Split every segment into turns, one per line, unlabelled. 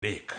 Dek.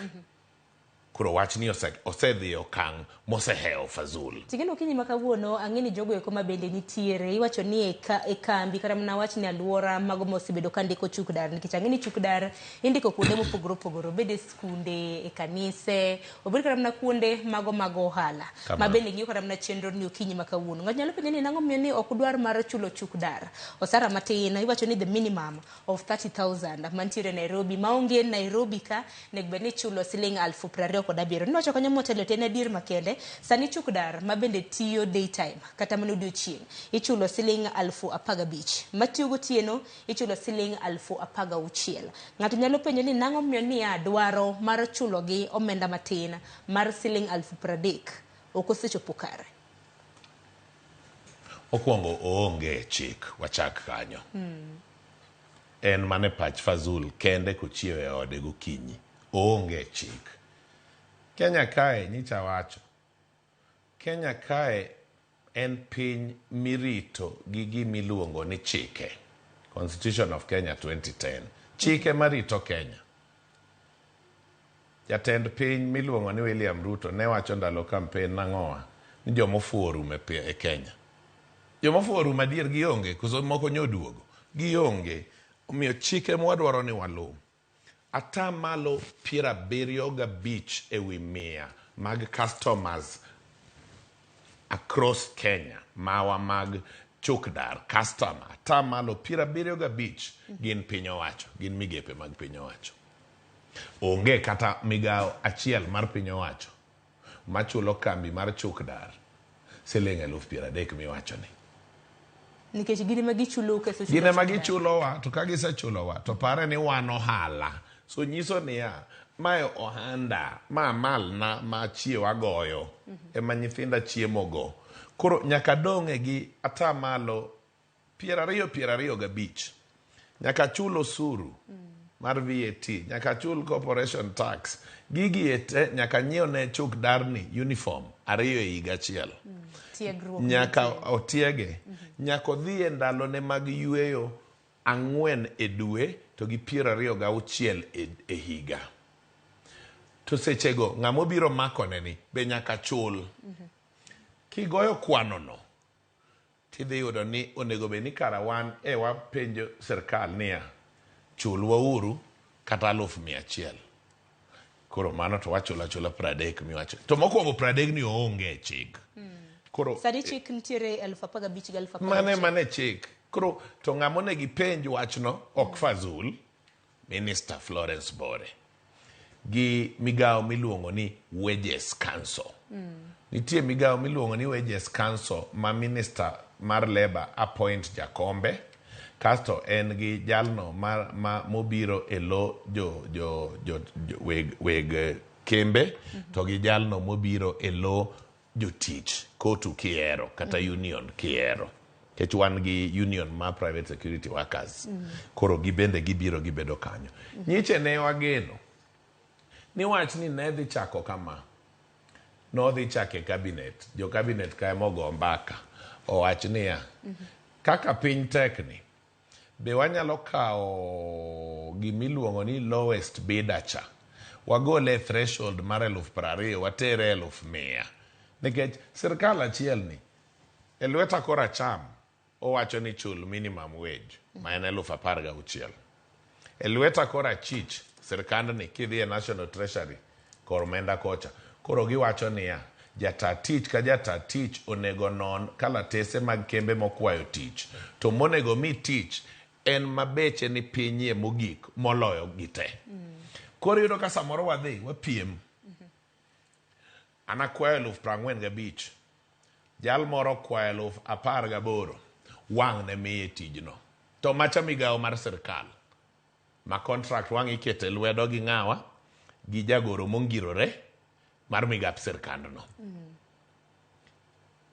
Koro wachni osedhi e okang' mosehewo Fazul.
Tigeno okinyi ma kawuono ang'e ni jogo eko ma bende nitiere iwacho ni e, ka, e kambi kata mana wach ni aluora mago mosebedo ka ndiko chuk dar nikech ang'e ni chuk dar indiko kuonde mopogore opogore obed e skunde e kanise obed kata mana kuonde mago mag ohala ma bende ng'iyo kata mana chenro ni okinyi ma kawuono ng'ato nyalo penjo ni nang'o miyo ni ok udwar mar chulo chuk dar osara matin iwacho ni the minimum of 30,000 mantiere Nairobi maonge Nairobi ka nego bed ni ichulo siling 27,000. Niwacho kanyo motelo to en adier makende sani chuk dar ma bende tiyo daytime kata mana odiochieng' ichulo siling 15,000 matiyo gotieno ichulo siling 16,000. Ng'ato nyalo penjo ni nang'o miyo niya dwaro mar chulogi omenda matin mar siling 30,000 ok osechopo kare.
Okwongo oonge e chik, wachak kanyo. En mana e pach Fazul kende kochiew e ode gokinyi. Oonge e chik. Kenya kae nyicha wacho, Kenya kae en piny mirito gi gimiluongo ni chike. Constitution of Kenya 2010. Chike marito Kenya. Jatend piny miluongo ni William Ruto ne wacho ndalo kampen nang'owa ni joma ofuwo orumo e Kenya. Joma ofuwo orumo adier gionge koso moko nyo oduogo? Gionge. Omiyo chike mwadwaro ni waluw. Ata malo 75 ewi mia mag customers across Kenya mawa mag chukdar customer ata malo 75 gin piny owacho, gin migepe mag piny owacho. Onge kata migawo achiel mar piny owacho machulo kambi mar chuk dar siling 30,000 miwachoni.
Nikech gin ema gichulou keso
Gin ema gichulowa to ka gisechulowa to pare ni wan ohala. So nyiso niya, mae ohanda, ma malna ma achiew agoyo, ema nyithinda chiemogo. Koro nyaka adong' e gi atamalo 25 25. Nyaka achul osuru mar VAT, nyaka achul corporation tax. Gigi e te nyaka nyiew ne chuk darni uniform ariyo e higa achiel.
Tiegruok
Nyaka
nitie.
otiege. Nyaka odhi e ndalone mag yueyo ang'wen e dwe to gi 26 e higa. To sechego ng'ama obiro makone ni be nyaka chul. Kigoyo kwanono tidhi yudo ni onego bed ni kara wan e wapenjo sirkal niya, chulwa uru kata 100,000. Koro mano to wachulo achula 30 miwacho. To mokwongo 30 ni oonge e chik. Koro
Sani chik nitiere 15,000 gi eluf apar
mane
auchiel.
mane chik. Koro to ng'ama onego ipenj wachno ok Fazul, Minister Florence Bore gi migawo miluongo ni Wages Council. Nitie migawo miluongo ni Wages Council ma Minister mar Labour appoint jakombe, kasto en gi jalno ma mobiro e lo jo weg kembe to gi jalno mobiro e lo jotich kotu kihero kata union kihero. Nikech wan gi union ma private security workers. Koro gibende gibiro gibedo kanyo. Nyiche ne wageno ni wach ni ne dhi chako kama. Nodhi chako e cabinet. Jo cabinet ka ema ogo mbaka. Owach niya, kaka piny tekni, be wanyalo kawo gimiluongo ni lowest bidder cha. Wagole e threshold mar 20,000 watere 100,000. Nikech sirkal achiel ni, e lweta kor acham, owacho ni chul minimum wage ma en 16,000. E lweta kor achich, sirkandni kidhi e National Treasury kor omenda kocha, koro giwacho niya, jata tich ka jata tich onego non kalatese mag kembe mokwayo tich, to monego mi tich en ma beche ni pinyie mogik moloyo gi te. Koro iyudo ka samoro wadhi wapiem. An akwayo 45,000. Jal moro okwayo 18,000. Wang' ne miye tijno. To macha migawo mar sirkal ma contract wang' ikete lwedo gi ng'awa gi jagoro mongirore mar migap sirkandno.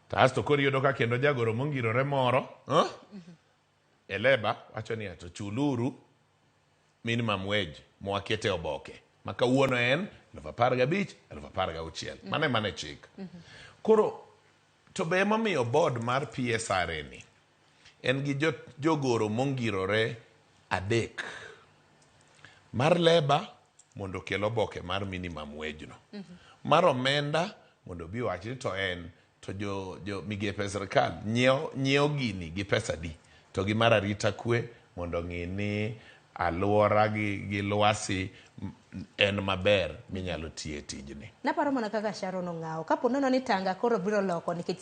To asto koro iyudo ka kendo jagoro mongirore moro e leba wacho niya to chuluru minimum wage mwakete oboke ma kawuono en 15,000, 16,000. Mano ema ne chik. Koro to be emomiyo board mar PSRA ni en gi jogoro mongirore adek. Mar leba mondo okel oboke mar minimum wage no. Mar omenda mondo obi owach ni to en to jo, jo migepe e sirkal nyiewo nyiewo gini gi pesa di to gi mar arita kwe mondo ong'i ni alwora gi, gi lwasi en maber minyalo tiye tijni.
Naparo mana kaka Sharon ong'awo. Kapo nono ni Tanga koro biro loko nikech